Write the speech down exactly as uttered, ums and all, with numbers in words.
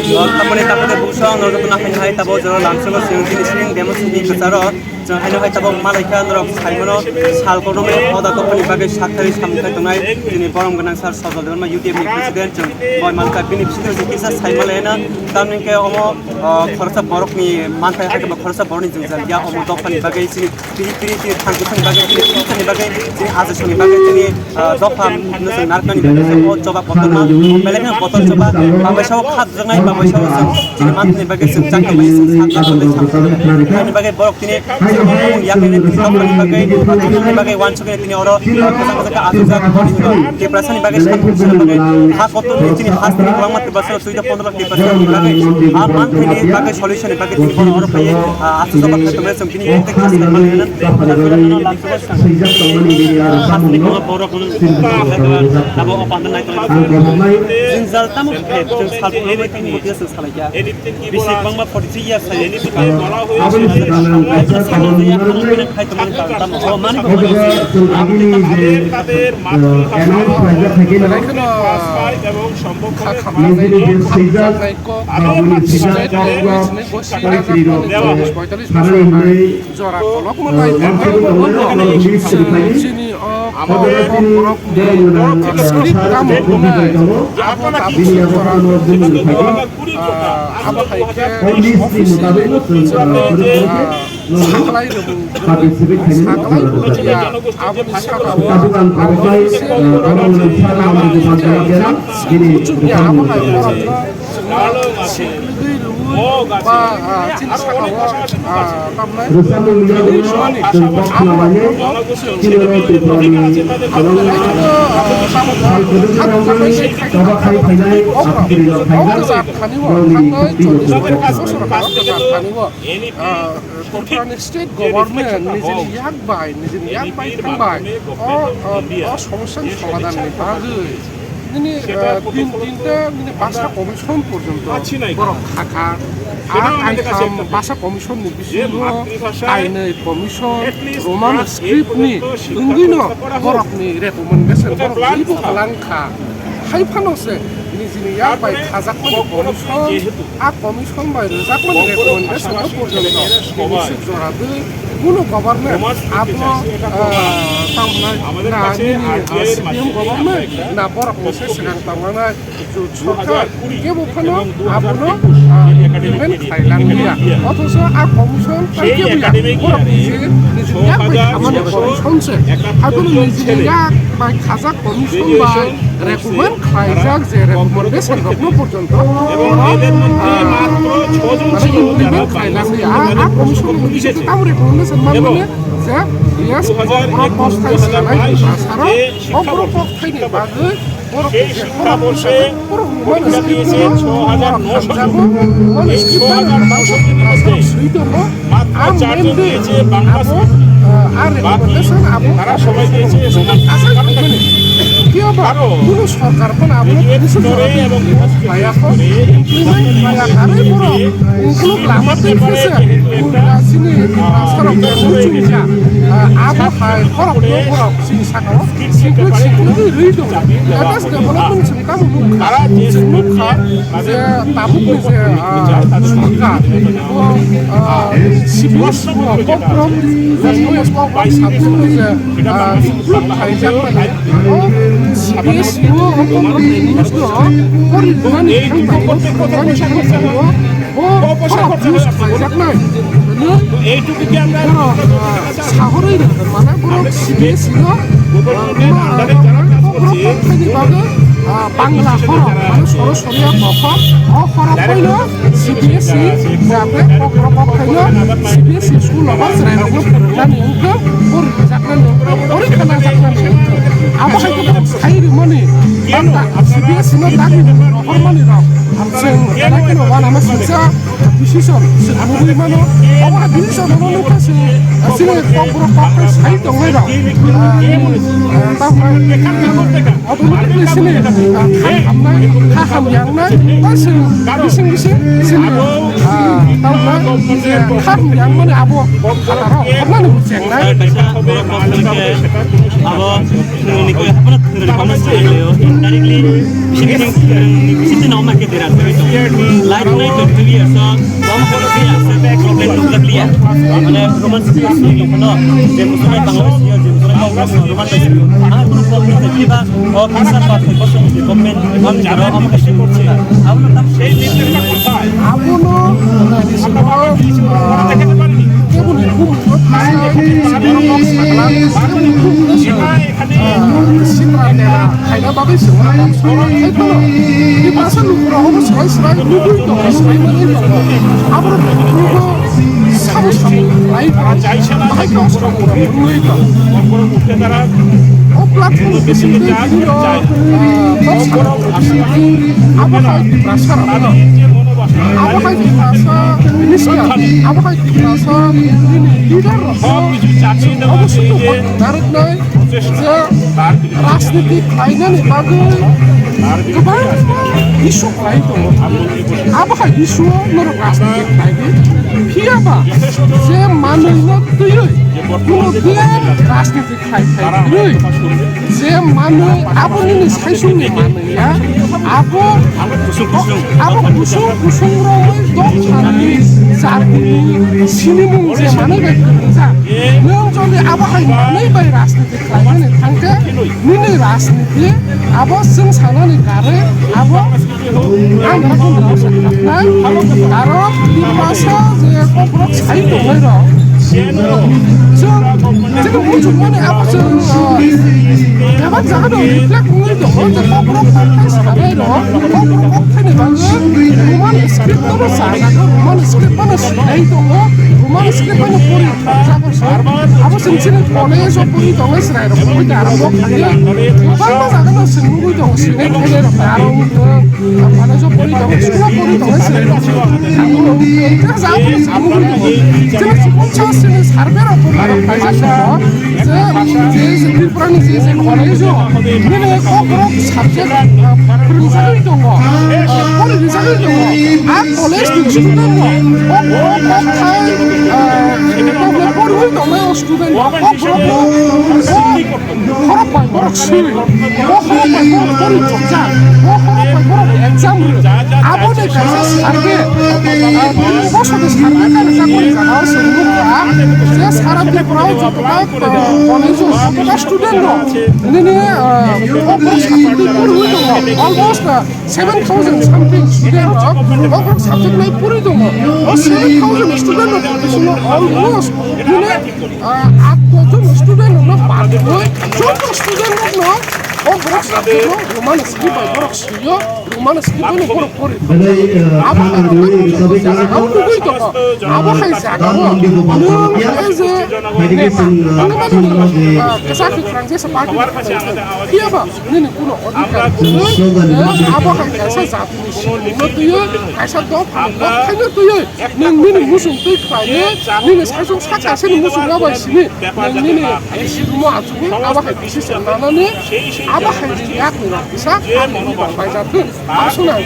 O, tamoni tapode bukso ang norok na hai hai tabo jora lamsongo siyong tini sining demo sini kacharo. Chwng haino hai tabok malaikha norok saimano sal kotorni hoda dophani bagwi saktharwi samung khai tongnai chini borom gwnang sir Sojol Debbarma U T F ni president chwng boi malkha bini bisingtwi kisa saimalaino tamni khe omo, o, khoroksa borokni manthai hai khoroksa borokni jwngjal ya omo dophani bagwi chini piri piri chini thang kuthungni bagwi chini future ni bagwi chini ajasongni bagwi chini, o, dopha no chwng narwknani bagwi chwng o choba kotorma belai kheno kotor choba bambai sao kha Jaknai bagwi sabo chwng chini manthani bagwi chwng chakna bai chwng sakna bagwi chwng ani bagwi borok tini chini mung yakni tini nokni bagwi tini bagwi wansukni tini oro kwchang kwchang asukjak depression ni bagwi sakna bagwi ha kotor ni chini hasteni kwbangma Tiprasa suida pondro lakh Tiprasa ni bagwi a manthani bagwi solution ni bagwi tini bono oro phaiwi asukjak bagwi chwng tini tei kwchang bagwi Swijak tongmani bini aro samungno sini abo o panda nai tongmani. Jinjal tamo khe chwng salphulo bai tini mutiya chwng salaikha. Bisi bangma forty three years sai. Aboni swkang ang kaisa khobor nungnai. Khai tongmani tamo. O mani ko. Obo chwng agini je, eh, announce khlaijak khaikhe no. Nijini je swijak, ba boni swijak kok kok, poitri rok, eh, thanani hinwi Jora kolokma bai tongkha. Chini o borok ni script tamo wngnai. Abo tabuk jora. Abo hai khe saklai rwbu saklai rwbu ya. Aboni saka o chini kuchuk ya abo hai borok no. Chwngno sikligwi rwui ba, ah, chini saka o, ah, tamnai. Rwchapmung yagwi chwng kok khlaimani chini Tripurani kwbangma sal kwdwkma rok khaijak khaijak okra, okra thani o, thangwi cholish bosor kha okra thani o, ah, Tripurani state government nijini yak bai, nijini yak bai thang bai o, o, o somosyani somadhan ni bagwi Nini, eh, tin, tinta nini basa commission porjonto borok khakha. Ar kaitham basa commission ni bisingo kainwi commission Roman script ni wngwino borokni recommendation borok twibo kwlangkha. Hai phano se nijini yak bai khajakmani commission, a commission bai rwjakmani recommendation no porjonto commission jora dwi Kuno government abo, ah, tamo hwnai na nini, ah, C P M government na borok ni se swkang tamo hwnai sorkar kebo phano abono, ah, implement khlai lang liya. Othocho a commission tang kebo ya borok ni se nijini yak bai khamani commission se. Abono nijini yak bai khajak commission bai recommend khlaijak je recommendation rokno porjonto, ah, mane implement khlai nangli. A, a commission ni bisingtwi tamo recommendation man mane je, yes, borok kok thai sanai Tiprasa rok, o borok kok thai ni bagwi borok je borok mano script no borok hamjago, mano script no borok swi tongo. Ang mainly abo, ah, a recommendation abo asai khaimani. Phiya ba kuno sorkar phano abono tini se jora twi implement khlaiya kho, implement khlaiya kharwi borok ungkuluk lama twi khe se chini Tiprasa rok je muchungya, ah, abo hai khorokno borok chini sakao siklik siklik rwi tongo. Latest development Tamo nukha, chwng nukha je tabukni je, ah, sorkar, bo, ah, C B S E o kokrom, kokrom sabjekni je, ah, include khaijakmani, o C B S E o kokrom news no pori rwnani thangbai, rwnani thangbai o, o borok use khaijaknai, hwnwi borok, ah, Sahorwi rwkha, mane borok C B S E no, ah, borok kok thaini bagwi, ah, Bangla horok, mane Sorosoria kokhok, o horok boino C B S E, jate kok rok kok thaino C B S E school rogo chwrairokno phwrwngnani wngkha, pori rwjaknani wngkha, pori khwnajaknani wngkha. Abo hai khe borok sai rwmani, Bangla C B S E no dagi rohormani rok, chwng belai kheno uanama singcha. Decision se nugwi mano. Obo hai decision no nukha se, chini kokborok kok khai sai tongnai rok. Ah, ah, tamni, ah, automatically chini, ah, kha hamnai, kha hamyangnai, ba se bising bising chini, ah, tamni, ah, kha hamyang mani abo phataro hwnmani bo chengnai. Kaisa borok kok khai khe abo Nini koi hapana thwrwng khamna swrwng laio, indirectly, bising bising thwrwng ni bising twi nokma khe dera thwrwng tong. Lai thwngnai twenty-two years o, bo wngkha khe twi aksa problem nukjak liya. Mane, Roman script swrwng tong phano, je musulmai Bangladesh yo, je musulmai Congress yo, Roman bai swrwng. Ang kunu problem thai phiba, o kisa pa thai kosom je government, ang jaro, ang kisa korchila. Abono tam sei. Abono, ah, kebo ni kum, kebo ni kum, Sitra nera khaina bagwi se wana kok songwi khai phano. Tiprasa lukurok omo swbai swbai nugwi tongo, swbaimani tongo. Aborok nugo sabo sabo khlai tongo. Bahai kok songwi tongo. O platform bisingtwi tini rok, ah, kok sabo abo hai Tiprasa rok. Abo hai Tiprasa minister, abo hai Tiprasa nini leader rok. Obo sudu narwknai. Je rajniti khlainani bagwi kwbangma issue khlai tongo. Abo hai issue-o norok rajniti khlai di. Phiya ba je manwino twiwi kuno din rajniti khlai khlai kwrwi. Je manwi abo nini saisungni manwi ya, abo abo kusung kusung romwi dok thani jatini sinimung je manwi bai kwrwngjak. Nwng jodi abo hai manwi bai rajniti khlaimani thangkhe nini rajniti abo chwng sanani karwi abo ang haphang rok saknai. Aro Tiprasa je kokrok sai tongnai rok chwng chini muchungmani abo chwng bebak jaga rok reflect wngwi tongo je kokrok kokthai sanai rok kokrok kokthaini bagwi Roman script no chajago, Roman script no sinai tongo, Roman script no pori thangjago. Abo chwng chini college o pori tongo chwrai rok pori da aro bo khaye. Kwbangma jaga no chwng nugwi tongo sinai khainai rok aro wngkha college o pori tongo, school o pori tongo chwrai rok. Abo wngkha jaga no chwng nugwi tongo. Chini chikon sa chini survey rok pori rok khaijak tongo. Je, je, je Tripura ni je, je college o nini kokrok subject, ah, pori rijagwi tongo. Ah, pori rijagwi tongo. A college ni student rok kokrok kokthai, ah, problem poriwi tongnai o student rok kokrok no, o khorok bai borok swi, o khorok bai borok pori chokjak, o khorok bai borok exam rw. Aboni kaisa survey, ah, tini bosoni survey kani chakoni jaga o chwng nukha je sara Tripura o jotoba, ah, college o jotoba student rok nini, ah, o borok subject ni poriwi tongo. Almost, ah, seven thousand something student rok o borok subject nai pori tongo. O seven thousand student rok ni bisingo almost nini, ah, aat jon student rok no bad rwwi joto student rok no o borok subject no Roman script bai borok swio, Roman script bai no borok pori. Belai, ah, abo ang ang ang ang ang jaga ang nugwi tongo. Abo hai jaga o nwng as a, ah, kisa kwkhwrang jesa party phiya ba nini kuno odhikar kwrwi, abo hai kaisa jatini sinimungno twiwi, kaisa dophani dophano twiwi, nwng nini muchung twi khlainwi, nini saichung sak kaisani muchungma bai simi, nwng nini sirimo achugwi, abo hai decision lanani, abo hai yakni rok kisa, ani bang bai jathwng, aswk nang.